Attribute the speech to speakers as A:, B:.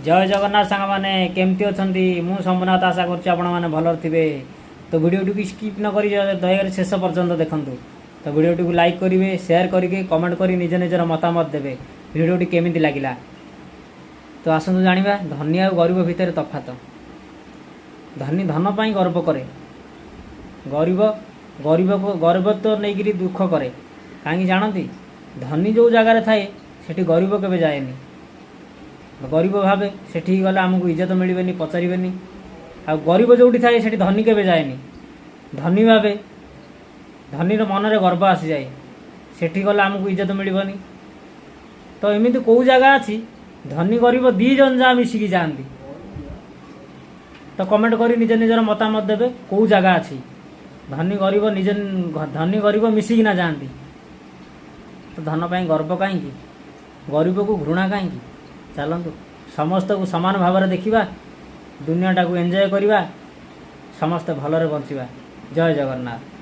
A: ଜୟ ଜଗନ୍ନାଥ ସାଙ୍ଗମାନେ, କେମିତି ଅଛନ୍ତି? ମୁଁ ଶମ୍ଭୁନାଥ, ଆଶା କରୁଛି ଆପଣମାନେ ଭଲରେ ଥିବେ। ତ ଭିଡ଼ିଓଟିକୁ ସ୍କିପ୍ ନ କରି ଦୟାକରି ଶେଷ ପର୍ଯ୍ୟନ୍ତ ଦେଖନ୍ତୁ। ତ ଭିଡ଼ିଓଟିକୁ ଲାଇକ୍ କରିବେ, ସେୟାର କରିକି, କମେଣ୍ଟ କରି ନିଜ ନିଜର ମତାମତ ଦେବେ, ଭିଡ଼ିଓଟି କେମିତି ଲାଗିଲା। ତ ଆସନ୍ତୁ ଜାଣିବା ଧନୀ ଆଉ ଗରିବ ଭିତରେ ତଫାତ। ଧନୀ ଧନ ପାଇଁ ଗର୍ବ କରେ, ଗରିବ ଗରିବକୁ ଗରିବତ୍ୱ ନେଇକିରି ଦୁଃଖ କରେ। କାହିଁକି ଜାଣନ୍ତି? ଧନୀ ଯେଉଁ ଜାଗାରେ ଥାଏ, ସେଠି ଗରିବ କେବେ ଯାଏନି। ଗରିବ ଭାବେ ସେଠିକି ଗଲେ ଆମକୁ ଇଜ୍ଜତ ମିଳିବେନି, ପଚାରିବେନି। ଆଉ ଗରିବ ଯେଉଁଠି ଥାଏ, ସେଠି ଧନୀ କେବେ ଯାଏନି। ଧନୀ ଭାବେ, ଧନୀର ମନରେ ଗର୍ବ ଆସିଯାଏ, ସେଠି ଗଲେ ଆମକୁ ଇଜ୍ଜତ ମିଳିବନି। ତ ଏମିତି କେଉଁ ଜାଗା ଅଛି, ଧନୀ ଗରିବ ଦୁଇ ଜଣ ଯାହା ମିଶିକି ଯାଆନ୍ତି? ତ କମେଣ୍ଟ କରି ନିଜ ନିଜର ମତାମତ ଦେବେ, କେଉଁ ଜାଗା ଅଛି ଧନୀ ଗରିବ ନିଜ ଧନୀ ଗରିବ ମିଶିକିନା ଯାଆନ୍ତି? ତ ଧନ ପାଇଁ ଗର୍ବ କାହିଁକି? ଗରିବକୁ ଘୃଣା କାହିଁକି? ଚାଲନ୍ତୁ, ସମସ୍ତଙ୍କୁ ସମାନ ଭାବରେ ଦେଖିବା, ଦୁନିଆଟାକୁ ଏନ୍ଜୟ କରିବା, ସମସ୍ତେ ଭଲରେ ବଞ୍ଚିବା। ଜୟ ଜଗନ୍ନାଥ।